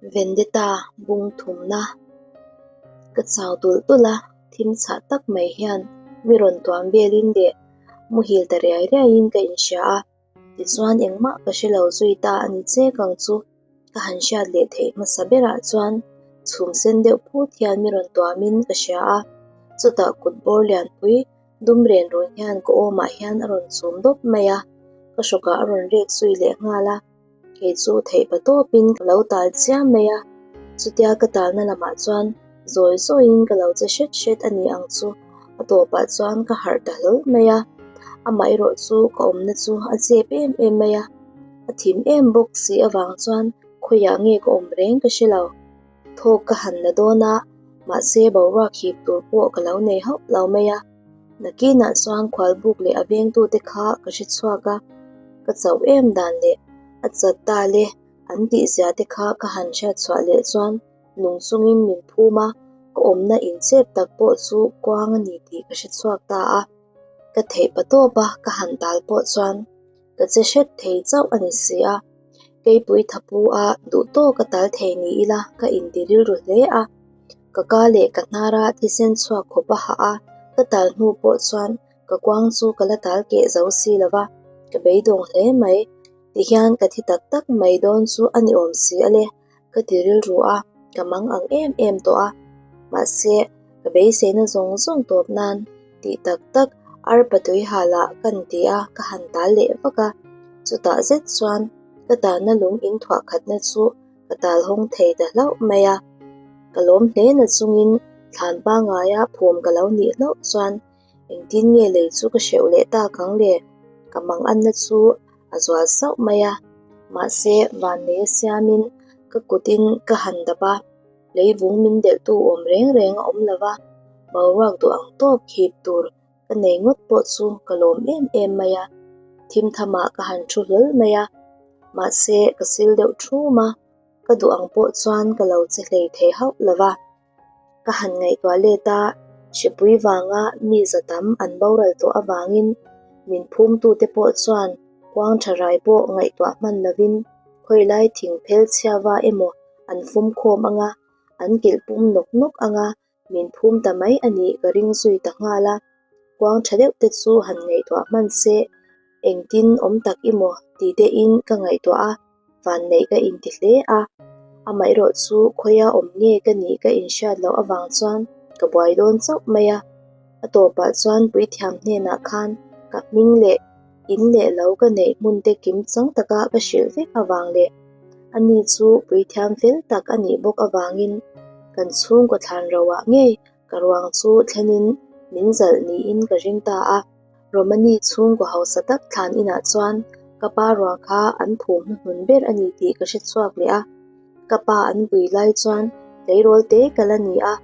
Vendetta bung thumna ka chau tulh tulh a, thim chhah tak mai hian mi rawn tuam velin leh muhil ta riai riaiin ka inhria a, tichuan engmah ka hre lo zui ta a ni chek ang chu. Ka han hriat leh theih hmasa berah chuan chhum sen deuh phut hian mi rawn tuamin ka hria a, chutah kut bawr lianpui dum ren run hian ka awmah hian a rawn chhum dawp mai a, ka hrawkah a rawn rek zui leh nghal a. Kei chu theih pa tawpin ka lo tal chiam mai a, chutia ka talna lamah chuan zawi zawiin ka lo che hret hret a ni ang chu, a tawpah chuan ka harh ta hlawl mai a, amah erawh chu ka awmna chu a chep em em mai a, a thim em bawk si avang chuan khawiah nge ka awm reng ka hre lo. Thawk ka han la dawn a, mahse boruak hip tur pawh ka lo nei hauh lo mai a. Nakinah chuan khualbuk leh a vengtute kha ka hre chhuak a, ka chauh em dan leh a chat ta le an tihzia te kha ka han hriat chhuah leh chuan nung chungin min phum a, ka awmna inchep tak pawh chu kuang a ni tih ka hre chhuak ta a. Ka theih pa tawp a ka han tal pawh chuan ka che hret thei chauh a ni si a, keipui thapu a duh tawk a tal thei ni ila ka inti rilru hle a, ka ka leh ka hnara thisen chhuak khawp a hah a, ka tal hnu pawh chuan ka kuang chu ka la tal keh zo si lo va, ka beidawng hle mai, tihian ka thi tak tak mai dawn chu a ni awm si a le. Ka ti rilru a, ka mang ang em em tawh a. Mahse, ka beiseina zawng zawng tawp nan tih tak tak arpa tui halah kan ti a, ka han tal leh vak a. Chutah zet chuan ka talna lung in thuah khatna chu ka tal hawng thei ta hlauh mai a. Ka lawm hle na chungin thlan pangaia phum ka lo nih hlauh chuan engtin nge lei chu ka hreuh leh tak ang le? Ka mang anna chu a zual sauh mai a, mahse vannei a siamin ka kutin ka han dap a, leivung min delhtu awm reng reng a awm lo va, boruak duh ang tawp khip tur ka nei ngawt pawh chu ka lawm em em mai a, thim thamah ka han thu hlawl mai a, mahse ka sil deuh thum a, ka duh ang pawh chuan ka lo che hlei thei hauh lo va. Ka han ngaihtuah let a, hripui vanga mi za tam an boral tawh avangin min phumtute pawh chuan kuang tha rai pawh ngaihtuah hman lovin khawilai thing phel chhiava emaw an fum khawm anga, an kilh pum nawk nawk anga min phum ta mai a nih ka ring zui ta nghal a. Kuang tha deuh te chu han ngaihtuah hman se, engtin awm tak i maw ti tein ka ngaihtuah a. Vanneih ka inti hle a, amaherawh chu khawia awm nge ka nih ka inhriat loh avang chuan ka buai dawn chauh mai a. A tawpah chuan puithiam hnenah khan ka hming leh in leh lo ka neih hmun te kim chang taka ka hrilh vek avang leh ani chu puithiam fel tak a nih bawk avangin kan chhungkaw thlan roah ngei ka ruang chu thlenin min zalh niin ka ring ta a. Romani chhungkaw hausa tak thlan inah chuan ka pa ruang kha an phum hnuhnun ber a ni tih ka hre chhuak leh a. Ka pa an vui lai chuan tleirawl te ka la ni a,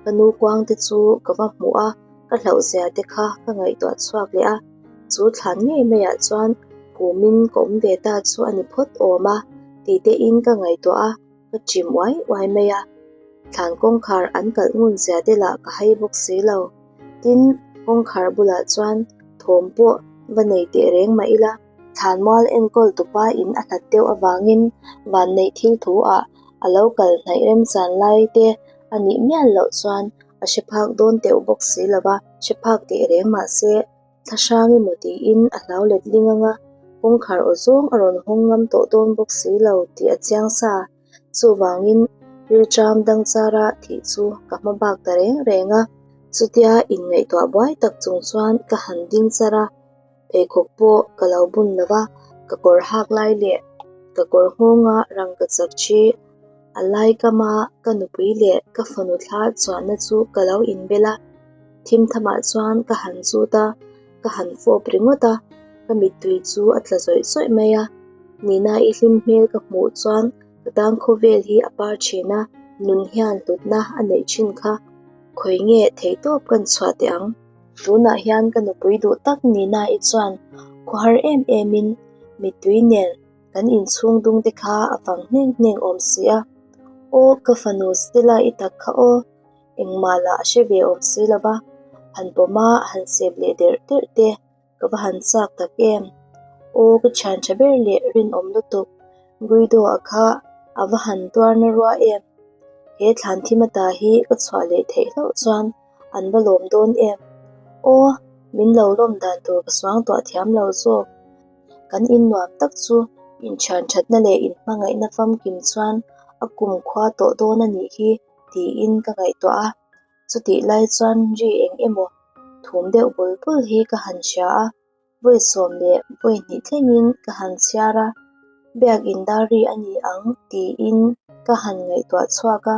ka nu kuang te chu ka va hmuh a, ka hlauh zia te kha ka ngaihtuah chhuak leh a. Chu thlan ngei maiah chuan phumin ka awm ve ta chu a ni phawt awm a tih tein ka ngaihtuah a. Ka chim uai uai mai a, thlan kawngkhar an kalh ngun zia te lah ka hai bawk si lo. Tin, kawngkhar bulah chuan thawm pawh va nei teh reng mah ila. Thlan mual enkawl tupa in a hlat deuh avangin vanneih thil thu ah a lo kal hnaih remchan lai te a nih mial loh chuan a hre phak dawn teuh bawk si lo va, hre phak teh reng mah se Thla hrang emaw tiin a hlau let ling anga kawngkhar aw zawng a rawn hawng ngam tawh dawn bawk si lo tih a chiang sa. Chuvangin rilṭam dang chara thih chu ka hma bak ta reng reng a. Chutia inngaihtuah buai tak chung chuan ka han ding char a, pheikhawk pawh ka lo bun lo va, ka kawr hak lai leh ka kawr nghawnga rangkachak thi a lai kama ka nupui leh ka fanu thla chuanna chu ka lo inbel a. Thim thamah chuan ka han zut a, ka han fawp ringawt a, ka mittui chu a tla zawih zawih mai a. Nina i hlim hmel ka hmuh chuan ka tan khawvel hi a par thin a, nun hian hlutna a neih thin kha. Khawi nge theihtawp kan chhuah teh ang? Tunah hian ka nupui duh tak Nina i chuan khawhar em emin mittui nen kan inchhung dung te kha a fang hneng hneng awm si a. Aw ka fanu Stella i tak kha aw. Engmah lah a hre ve awm si lo va, han pawm a, han sep leh derh derh te ka va han chak tak em. Aw ka thian tha ber leh rinawm lutuk Guido-a kha A va han tuar na rua em? He thlan thim ata hi ka chhuah leh theih hlauh chuan an va lawm dawn em? Aw, min lo lawm dan tur ka suang tuah thiam lo zawk. Kan in nuam tak chu inthian thatna leh inhmangaihna famkim chuan a kum khua tawh dawn a nih hi tiin ka ngaihtuah a. Chutih lai chuan ri eng emaw thum deuh bul bul hi ka han hria a, vawi 12 thlengin ka han chhiar a, biakin dar ri a ni ang tiin ka han ngaihtuah chhuak a,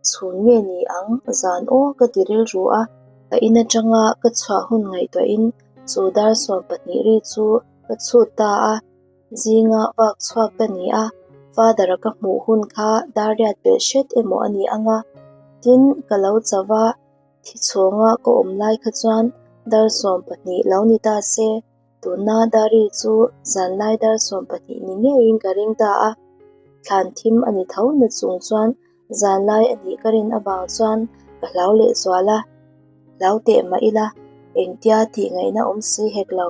chhun nge ni ang zan aw ka ti rilru a. Ka in atanga ka chhuah hun ngaihtuahin chu dar 12 ri chu ka chhut ta a, zinga vak chhuak ka ni a, Father-a ka hmuh hun kha dar riat pelh hret emaw a ni ang a, tin ka lo cho va, thi chhawnga ka awm lai kha chuan dar 12 lo ni ta se, tuna dar-i chu zanlai dar 12 ni ngeiin ka ring ta a, thlan thim a ni tho na chung chuan Zanlai a nih ka rin avang chuan ka hlau leh zual a, hlau teh mah ila engtia tih ngaihna awm si hek lo,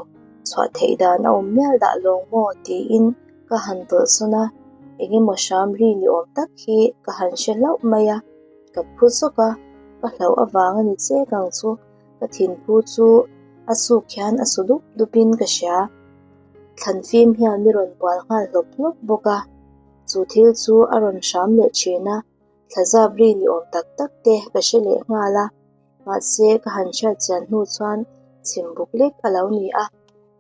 chhuah theih dan a awm mial dah lawng maw tiin ka han tawlh sawn a, eng emaw hram ri ni awm tak hi ka han hre hlauh mai a, ka phu zawk a, ka hlauh avang a ni chek ang chu, ka thinphu chu a suk hian a su dup dup in ka hria, thlan fim hian mi rawn bual nghal hlawp hlawp bawk a. Chu thil chu a rawn hram leh thin a, thlazap ri ni awm tak tak te ka hre leh nghal a, mahse ka han hriat chian hnu chuan chhim buk lek a lo ni a.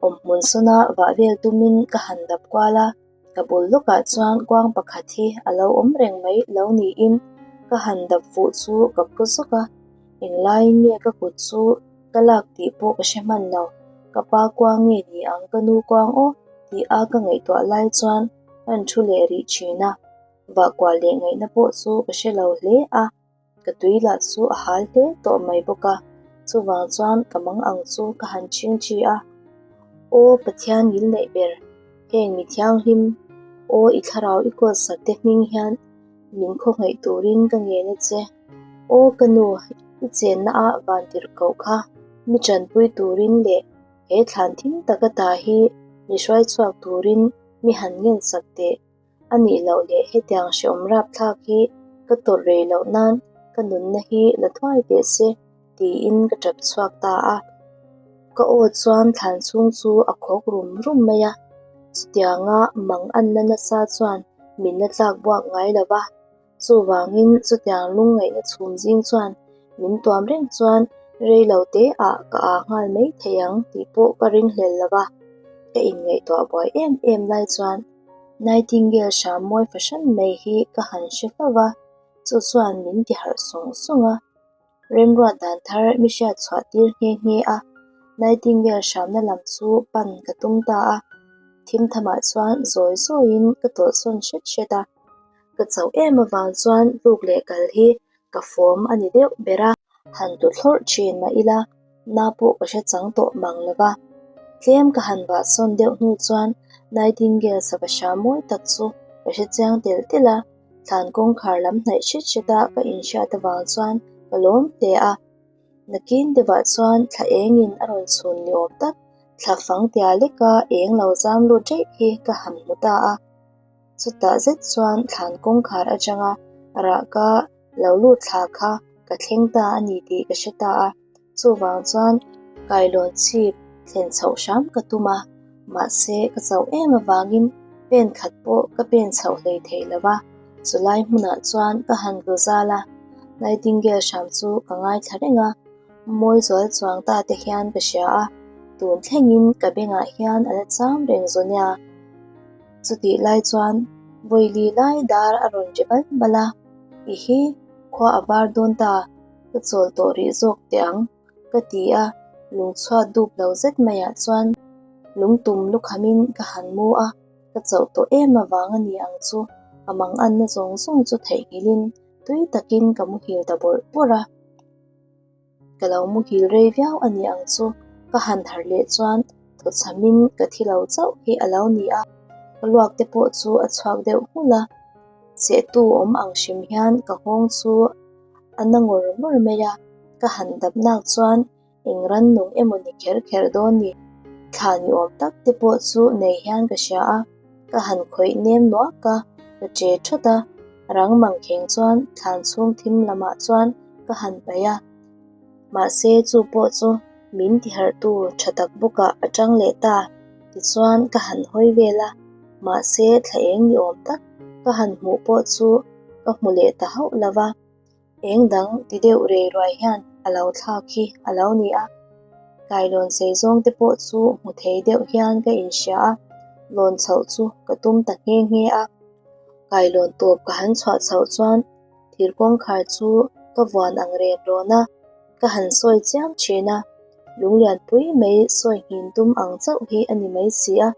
Awmhmun sawna vah vel tumin ka han dap kual a, ka bul lawkah chuan kuang pakhat hi a lo awm reng mai lo niin ka han dap fuh chu ka phu zawk a, englaiin nge ka kut chu ka lak tih pawh ka hre hman lo, ka pa kuang nge ni ang ka nu kuang aw tih a ka ngaihtuah lai chuan Ka an thu leh rih thin a, vahkuah leh ngaihna pawh chu ka hre lo hle a, ka tui lah chu a hal hle tawh mai bawk a, chuvang chuan ka mang ang chu ka han chhing chi a. Aw Pathian ngil neih ber, heng mi thianghlim, aw i thlarau i kawl sak te hming hian min khawngaih turin ka ngen a che. Aw ka nu, i chenna ah van tirh koh kha mi tanpui turin leh He thlan thim taka ta hi mi hruai chhuak turin mi han ngen sak teh. A nih loh leh hetiang hreawm rapthlak hi ka tawrh rei loh nan ka nunna hi la thuai teh se tiin ka tap chhuak ta a. Ka aw chuan thlan chhung chu a khawk rum rum mai a, chutianga mang anna nasa chuan min la tlak buak ngai lo va. Chuvangin chutiang lungngaihna chhum zing chuan min tuam reng chuan rei lo te ah ka aa nghal mai thei ang tih pawh ka ringhlel lo va, ka inngaihtuah buai em em lai chuan Nightingale hram mawi fahran mai hi ka han hre hlauh va, chu chuan min ti harh sawng sawng a. Remruat dan thar mi hriat chhuah tir nghe nghe a, Nightingale hramna lam chu pan ka tum ta a, thim thamah chuan zawi zawiin ka tawlhsawn hret hret a. Ka chauh em avang chuan tluk leh kal hi ka fawm a ni deuh ber a. Han tu thlawrh thin mah ila na pawh ka hre chang tawh mang lo va. Tlem ka han vah sawn deuh hnu chuan Nightingale sava hram mawi tak chu ka hre chiang telh telh a, thlan kawngkhar lam hnaih hret hret a ka inhriat avang chuan ka lawm hle a. Nakin deuhah chuan thla engin a rawn chhun ni awm tak thla fang tia leka eng lo zam lut daih hi ka han hmu ta a. Chutah zet chuan thlan kawngkhar atanga rahka lo lut thla kha ka thleng ta a ni tih ka hre ta a, chuvang chuan kailawn chhip thlen chhoh hram ka tum a, mahse ka chauh em avangin pen khat pawh ka pen chhoh hlei thei lo va, chulai hmunah chuan ka han tlu zal a, Nightingale hram chu ka ngaithla reng a, mawi zual chuang ta te hian ka hria a, tun thlengin ka bengah hian a la cham reng zaw nia. Chutih lai chuan vawili lai dar a rawn ri bal bal a, I hi, khua a var dawn ta, ka chawl tawh rih zawk teh ang, ka ti a, lungchhuat dup lo zet maiah chuan lungtum lukhamin ka han mu a, ka chauh tawh em avang a ni ang chu, ka manganna zawng zawng chu theihnghilhin tui takin ka muhil ta bawrh bawrh a. Ka lo muhil rei viau a ni ang chu, ka han harh leh chuan thawchhamin ka thi lo chauh hi a lo ni a, ka luak te pawh chu a chhuak deuh nghulh a, sehtu awm ang hrim hian ka nghawng chu a na ngawr ngawr mai a, ka han dap nak chuan eng rannung emaw ni kher kher dawn ni, thla ni awm tak te pawh chu nei hian ka hria a, ka han khawih nem nuak a, ka che thawt a. Rang mangkheng chuan thlan chhung thim lamah chuan ka han paih a, mahse chu pawh chu min tiharhtu tha tak bawkah a tang leh ta. Tichuan ka han hawi vel a, mahse thla eng ni awm tak ka han hmuh pawh chu ka hmu leh ta hauh lo va. Eng dang ti deuh rei ruai hian a lo thlak hi a lo ni a, kailawn sei zawng te pawh chu hmu thei deuh hian ka inhria a, lawn chhoh chu ka tum ta nghe nghe a. Kailawn tawp ka han chhuah chhoh chuan thir kawngkhar chu ka vuan ang ren rawn a, ka han sawi chiam thin a, lunglian pui mai sawi nghin tum ang chauh hi a ni mai si a,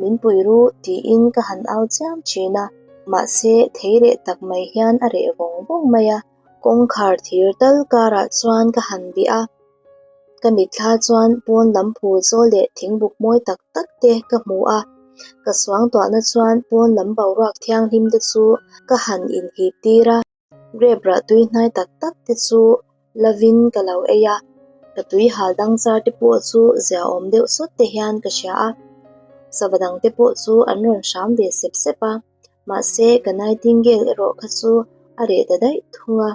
min pui ru tiin ka han au chiam thin a, mahse thei reh tak mai hian a reh vawng vawng mai a, kawngkhar thir tal karah chuan ka han bih a, ka mitthla chuan pawn lam phul zawl leh thingbuk mawi tak tak te ka hmu a, ka suangtuahna chuan pawn lam boruak thianghlim te chu ka han inhip tir a. Grape rah tui hnai tak tak te chu lovin ka lo ei a, ka tui hal dang zar te pawh chu ziaawm deuh sawt te hian ka hria a, sava dang te pawh chu an rawn hram ve sep sep a, mahse ka nightingale erawh kha chu a reh ta daih thung a.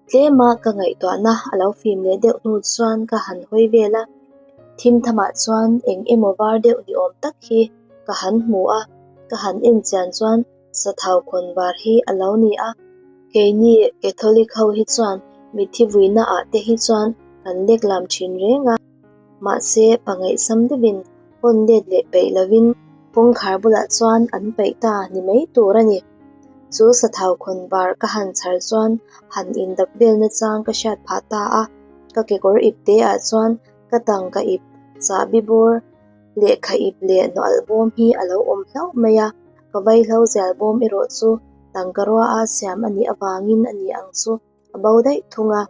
Tlema ka ngaihtuahna a lo fim leh deuh hnu chuan ka han hawi vel a, thim thamah chuan eng emaw var deuh ni awm tak hi ka han hmu a, ka han en chian chuan Sathau khawn var hi a lo ni a, keini Catholic ho hi chuan mitthi vuina ah te hi chuan kan lek lam thin reng a, mahse pangaihsam deuhin hawn let leh peih lovin kawngkhar bulah chuan an peih ta ni mai tur a ni. Chu sathau khawn var ka han chhar chuan han indap vel nachang ka hriat phah ta a, ka kekawr ip te ah chuan ka tangka ip chahbi bawr lehkha ip leh nawalh bawm hi a lo awm hlauh mai a. Ka vaihlo zial bawm erawh chu tangka rua a siam a nih avangin a ni ang chu a bo daih thung a.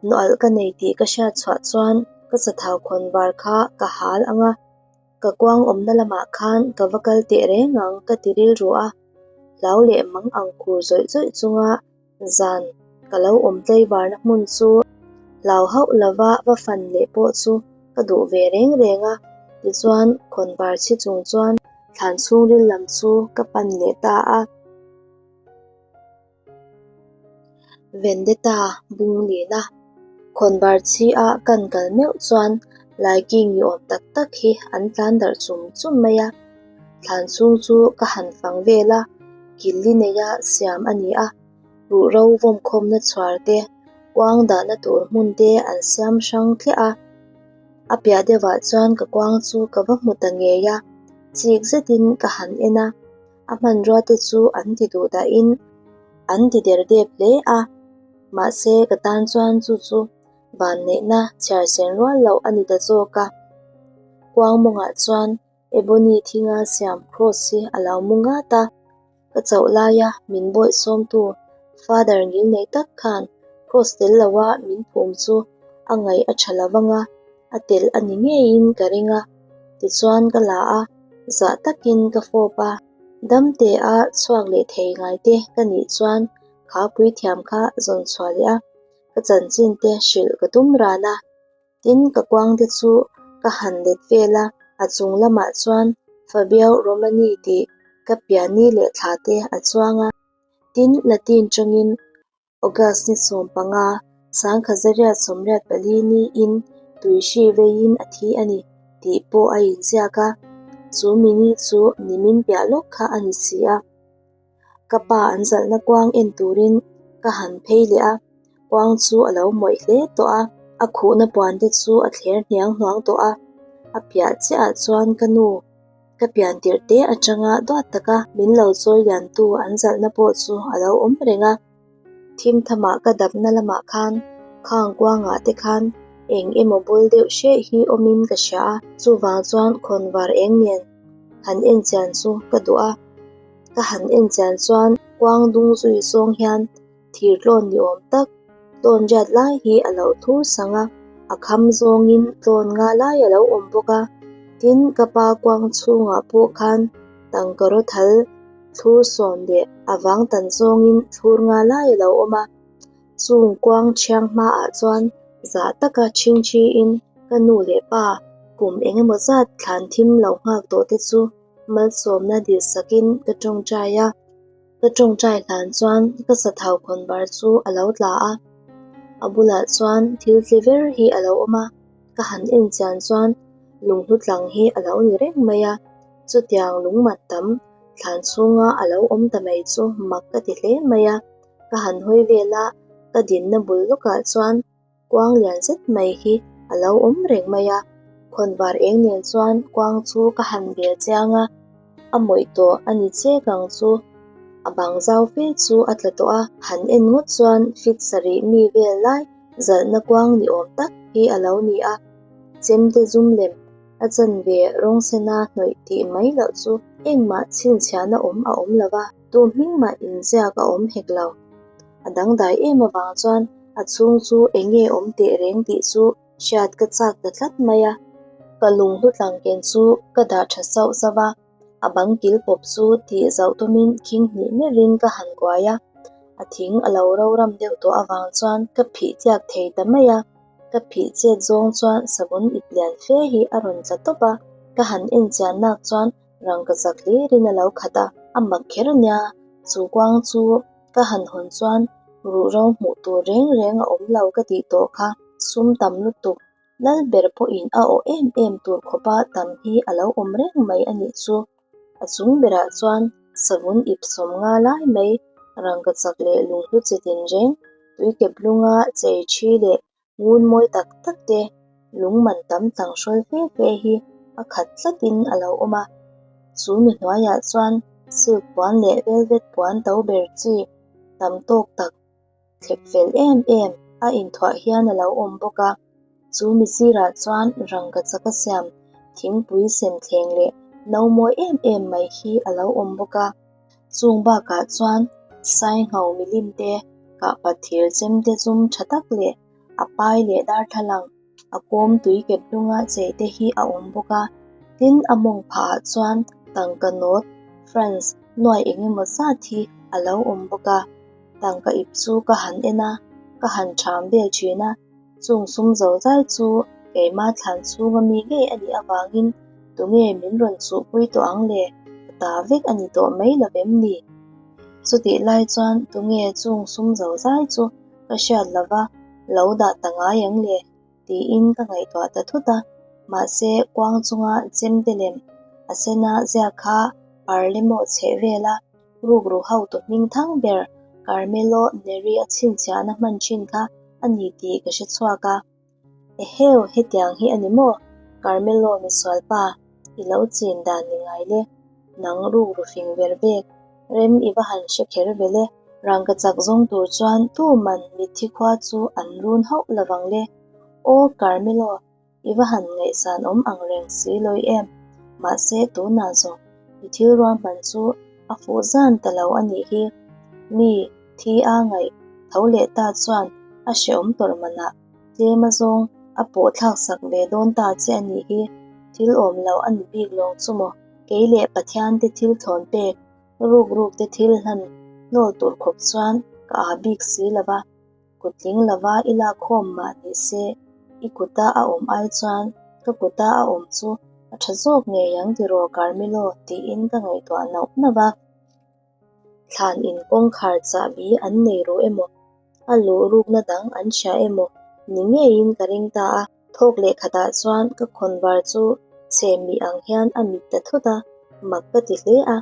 Nawalh ka nei tih ka hriat chhuah chuan ka sathau khawn var kha ka hal ang a, ka kuang awmna lamah khan ka va kal teh reng ang ka ti rilru a, hlau leh mang ang khur zawih zawih chunga Zan ka lo awm tlaivarna hmun chu hlau hauh lova va fan leh pawh chu ka duh ve reng reng a, tichuan khawnvar chhi chung chuan thlan chhungril lam chu ka pan leh ta a. Vendetta bung lina khawnvar chhi a kan kal meuh chuan laiking ni awm tak tak hi an tlan darh chum chum mai a. Thlan chhung chu ka han fang vel a, killi neia siam a ni a, ruhro vawmkhawmna chhuar te, kuang dahna tur hmun te an siam hrang thliah a. A piah deuhah chuan ka kuang chu ka va hmu ta ngei a, chik zetin ka han en a, a hmanrua te chu an ti duh dahin an ti der dep hle a, mahse ka tan chuan chu chu vanneihna chhiar sen rual loh a ni ta zawk a. Kuang mawngah chuan Ebony thinga siam cross hi a lo mu ngat a, ka chauh laia min bawih sawmtu Father ngil nei tak khan cross tel loa min phum chu a ngaih a tha lo vang a, a telh a ni ngeiin ka ring a, tichuan ka la a, zah takin ka fawp a, damte a chhuak leh thei ngai te ka nih chuan kha puithiam kha zawn chhuah leh a, ka chanchin te hrilh ka tum ran a. Tin, ka kuang te chu ka han let vel a, a chung lamah chuan Fabio Romani tih ka piani leh thla te a chuang a. Tin, Latin tangin August ni 15, 1984 niin tuihri veiin a thi a ni tih pawh a inziak a, chu mini chu nimin piah lawk kha a ni si a. Ka pa an zalhna kuang en turin ka han phei leh a, kuang chu a lo mawih hle tawh a, a khuhna puan te chu a thler hniang hnuang tawh a, a piah chiahah chuan ka nu ka pian tirh te atanga duat taka min lo chawi liantu an zalhna pawh chu a lo awm reng a. Thim thamah ka dapna lamah khan khang kuangah te khan eng emaw bul deuh hreh hi awmin ka hria a, chuvang chuan khawnvar eng nen han en chian chu ka duh a. Ka han en chian chuan kuang dung zui zawng hian thir tlawn ni awm tak tlawn riat lai hi a lo thur sang a, a kham zawngin tlawn nga lai a lo awm bawk a. Tin, ka pa kuang chhungah pawh khan tangka rawthal thlur sawm leh a vang tan zawngin thlur nga lai a lo awm a. Chung kuang thiang hmaah chuan zah taka chhingchhiin ka nu leh pa kum eng emaw zat thlan thim lo nghak tawh te chu malsawmna dilsakin ka tawngtai a. Ka tawngtai hlan chuan ka sathau khawn bar chu a lo tla a, a bulah chuan thil tle ver hi a lo awm a, ka han en chian chuan lunghlu tlang hi a lo ni reng mai a, chutiang lung man tam thlan chhunga a lo awm ta mai chu mak ka ti hle mai a, ka han hawi vel a, ka dinna bul lawkah chuan Kuang lian zet mai hi a lo awm reng mai a, khawnvar eng nen chuan kuang chu ka han bel chiang a, a mawih tawh a ni chek ang chu. A bang zau fe chu a tla tawh a, han en ngawt chuan fit sarih mi vel lai zalhna kuang ni awm tak hi a lo ni a, chemte zum lem a chanve rawng sena hnawih tih mai loh chu engmah chhinchhiahna awm a awm lo va, tu hming mah inziak a awm hek lo. A dangdai em avang chuan a chhung chu eng nge awm teh reng tih chu hriat ka chak ta tlat mai a. Ka lung hlutlang ken chu ka dah tha sauh sauh a, a bang kil pawp chu tih zauh tumin khing hnih meuhin ka han kuai a, a thing a lo ro ram deuh tawh avang chuan ka phih tliak thei ta mai a, ka phih chet zawng chuan savun ip lian fe hi a rawn tla tawp a, ka han en chian nak chuan rangkachak hlirin a lo khat a, a mak kher nia, chu kuang chu ka han hawn chuan ruhro hmuh tur reng reng a awm lo ka tih tawh kha, sum tam lutuk, lal ber pawhin a awh em em tur khawpa tam hi a lo awm reng mai a nih chu. A chung berah chuan savun ip sawm nga lai mai, rangkachak leh lunghlu chi tin reng, tuikeplunga chei thi leh Ngun mawi tak tak te, lung man tam tlang hrawl fe fe hi a khat tlatin a lo awm a. Chu mi hnuaiah chuan silk puan leh velvet puan to ber chi tam tawk tak thlep fel em em a inthuah hian a lo awm bawk a. Chu mi sirah chuan rangkachak a siam thingpui sem thleng leh no mawi em em mai hi a lo awm bawk a. Chung bakah chuan Saingho milim te, kahpat thir chem te zum tha tak leh a pai leh darthlalang a kawm tui kep lunga chei te hi a awm bawk a. Tin, a mawng phahah chuan tangka nawt, France, nuai eng emaw zat hi a lo awm bawk a. Tangka ip chu ka han en a, ka han ṭham vel ṭhin a. Chung sum zo zai chu keimah thlan chhunga mi ngei a nih avangin tunge min rawn chuhpui tawh ang le? Ka ta vek a ni tawh mai lo vem ni? Chutih lai chuan tunge chung sum zo zai chu ka hriat lova lo dah ta ngai ang le? tiin ka ngaihtuah ta thut a. Mahse, kuang chunga chemte lem a sena ziak kha Parlemo chheh vela Rukru hotu hming thang ber Carmelo Neri a chhinchhiahna hman thin kha a ni tih ka hre chhuak a. Eheu, hetiang hi a ni maw? Carmelo misualpa, i lo chin dan ni ngai le. Nang rukru fing ver vek, rem i va han hre kher ve le. Rangkachak zawng tur chuan tuman mitthi khua chu an run hauh lovang le. Aw Carmelo, I va han ngaihsan awm ang reng si lawi em? Mahse tunah zawng i thil ruahman chu a fuh zan ta lo a nih hi. Mi thi a ngaih tho leh ta chuan a hrehawm tawrh manah tlem a zawng a pawh thlak sak ve dawn ta che a nih hi. Thil awm lo a ni bik lawng chu maw? Kei leh Pathian te thil thlawn pek ruk ruk te thil hlan hnawl tur khawp chuan ka aa bik si lo va. Kut tling lova i lak khawm mah ni se, i kuta a awm ai chuan ka kuta a awm chu a tha zawk ngei ang tiraw Carmelo tiin ka ngaihtuah nauh nauh a. Thlan in kawngkhar chahbi an nei ru emaw, a luh rukna dang an hria emaw ni ngeiin ka ring ta a. Thawk leh khatah chuan ka khawnvar chu chhe mih ang hian a mit ta thut a, mak ka ti hle a,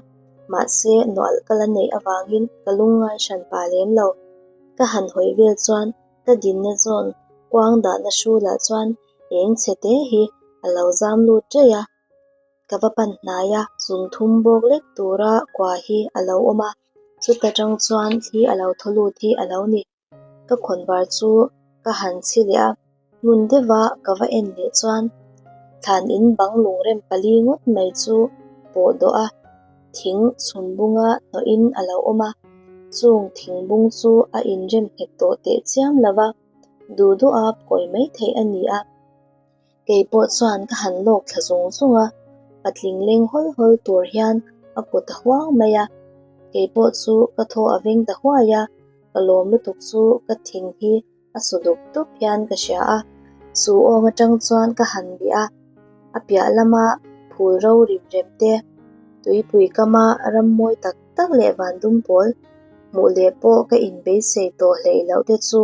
mahse nualh ka la neih avangin ka lungngai hran pah lem lo. Ka han hawi vel chuan ka dinna zawn kuang dahna hrulah chuan eng chhe te hi a lo zam lut ṭaih a, ka va pan hnai a, zum thum bawk lek tura kua hi a lo awm a, chuta tang chuan thli a lo thaw lut hi a lo ni. Ka khawnvar chu ka han chhi leh a, hmun deuha ka va en leh chuan thlan in bang lungrem pali ngawt mai chu pawh dawh a, thing chhum bunga hnawhin a lo awm a, chung thing bung chu a inrem nghet tawh teh chiam lo va, duh duha phawi mai theih a ni a. Kei pawh chuan ka han lawk thla zung zung a, patling leng hawl hawl tur hian a kut a huang mai a, kei pawh chu ka thaw a veng ta huai a, ka lawm lutuk chu ka thin hi a su dup dup hian ka hria a, chu awng atang chuan ka han bih a, a piah lama phul ro rim rem te, tuipui kama ram mawi tak. tak leh van dum pawl hmuh leh pawh ka inbeisei tawh hleih loh te chu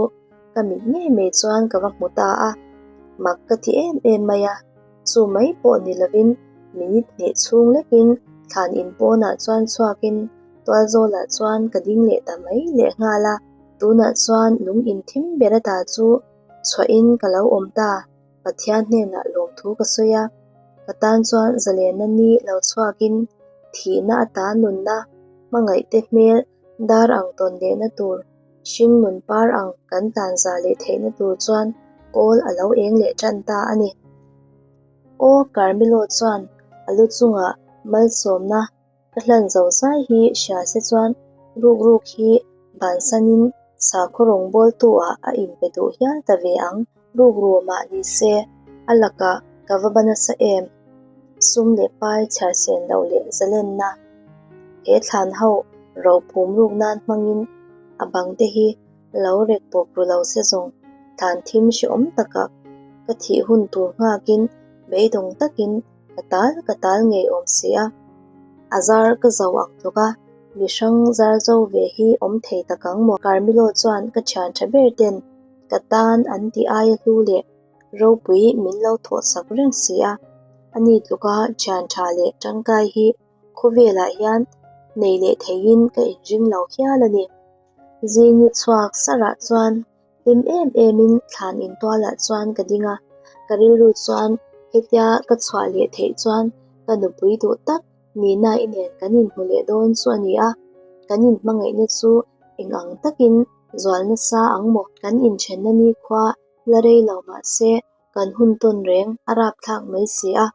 ka mit ngei mai chuan ka va hmu ta a, mak ka ti em em mai a, chu mai pawh ni lovin minute hnih chhung lekin thlan in pawnah chuan chhuakin tualzawlah chuan ka ding leh ta mai leh nghal a, tunah chuan lung in thim ber ata chu chhuahin ka lo awm ta, Pathian hnenah lawmthu ka sawi a, ka tan chuan zalenna ni lo chhuakin thihna ata nunna hmangaihte hmel dar ang tawn lehna tur, hring nun par ang kan tlan za leh theihna tur chuan kawl a lo eng leh tan ta a ni. Aw Carmelo chuan a lu chungah malsawmna ka hlan zo zai hi hria se chuan ruk ruk hi bansanin sakhaw rawngbawltu ah a inpe duh hial ta ve ang. Ruk ru mah ni se a lakah ka va ba nasa em? Sum leh pai chhiar sen loh leh zalenna he thlan ho ro phum ruk nan hmangin a bang te hi lo rek pawp ru lo se zawng thlan thim hrehawm takah ka thih hun tur nghakin beidawng takin ka tal ka tal ngei awm si a. A zar ka zo ang tluk a, mi hrang zar zo ve hi awm thei tak ang maw? Carmelo chuan ka thian tha ber ten ka tan an tih aia hlu leh ropui min lo thawhsak reng si a, ani tluka thian tha leh tangkai hi khawvelah hian nei leh theiin ka inring lo hial a ni. Zing ni chhuak sarah chuan hlim em emin thlan intualah chuan ka ding a, ka rilru chuan hetia ka chhuah leh theih chuan ka nupui duh tak Nina-i nen kan inhmu leh dawn chu a ni a, kan inhmangaihna chu eng ang takin zual nasa ang maw? Kan inthenna nikhua la rei lo mah se kan hun tawn reng a rapthlak mai si a.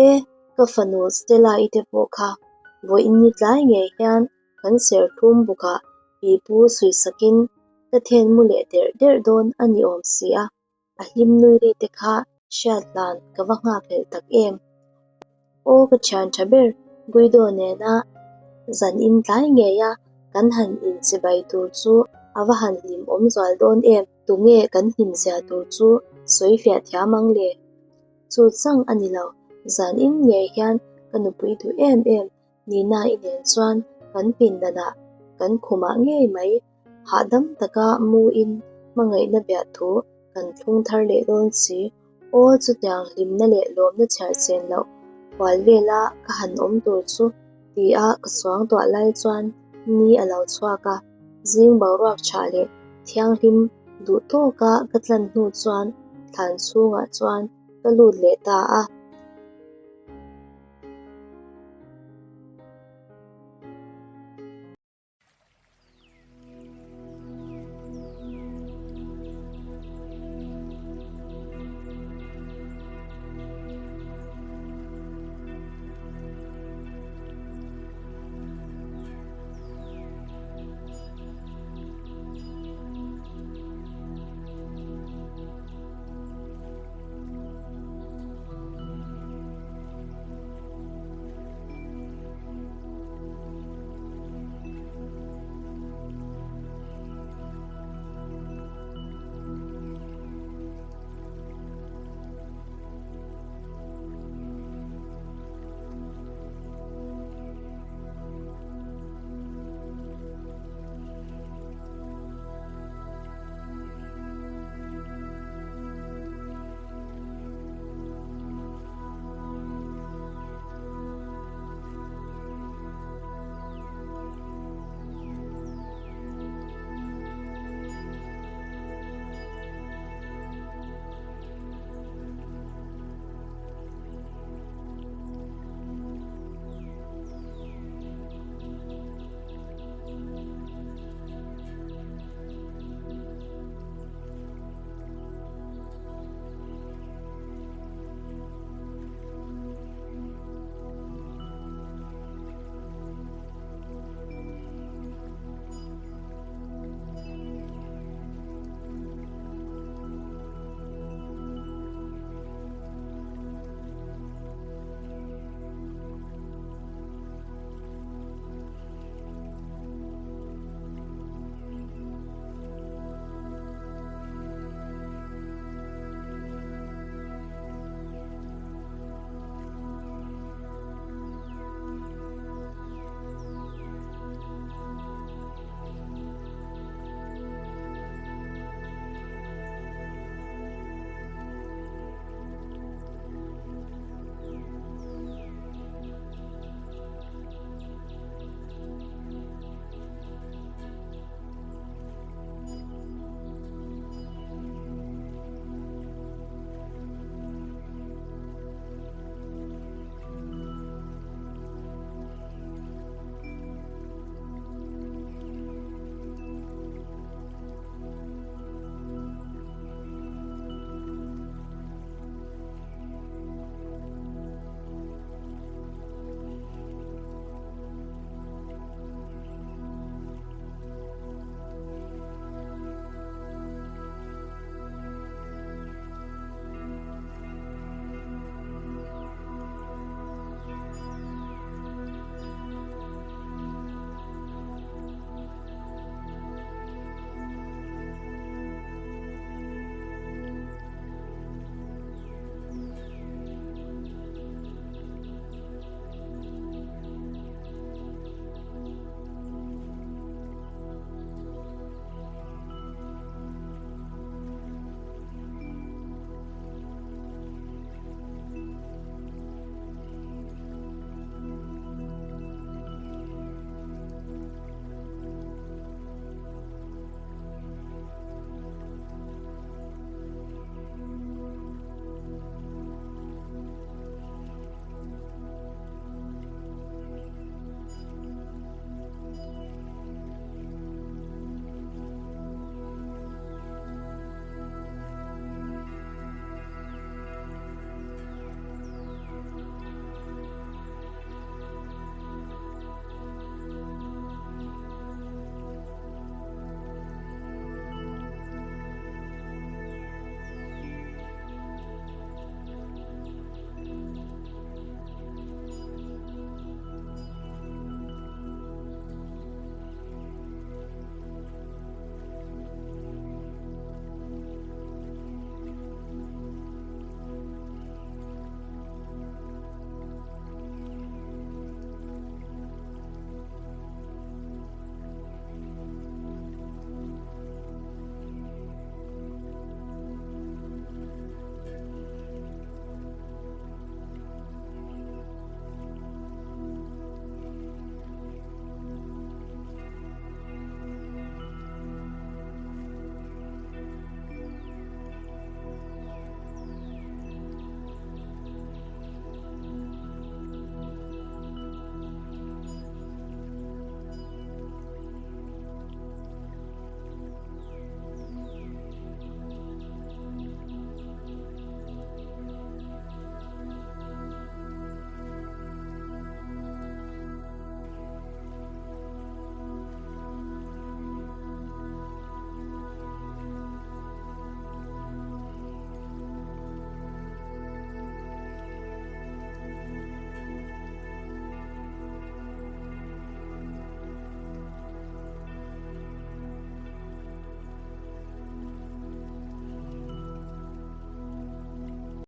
E, ka fanu Stella-i te pawh kha vawiin ni tlai ngei hian kan serthlum bukah pipu suisakin ka then mu leh derh derh dawn a ni awm si a. A hlim nui ri te kha hriat hlan ka va nghakhlelh tak em? Aw ka thian tha ber Guido nena zan in tlai ngei a kan han inchibai tur chu a va han hlim awm zual dawn em? Tunge kan hlim zia tur chu sawi fiah thiam ang le? Chu chang a ni lo, zan in ngei hian ka nupui duh em em Nina-i nen chuan kan pindanah kan khumah ngei mai hahdam taka mu-in hmangaihna biah thu kan thlung thar leh dawn si. Aw chutiang hlimna leh lawmna chhiar chen loh hual vela ka han awm tur chu tia ka suang tuah lai chuan ni a lo chhuak a, zing boruak tha leh thianghlim duh tawka ka tlan hnu chuan thlan chhungah chuan ka lut leh ta a.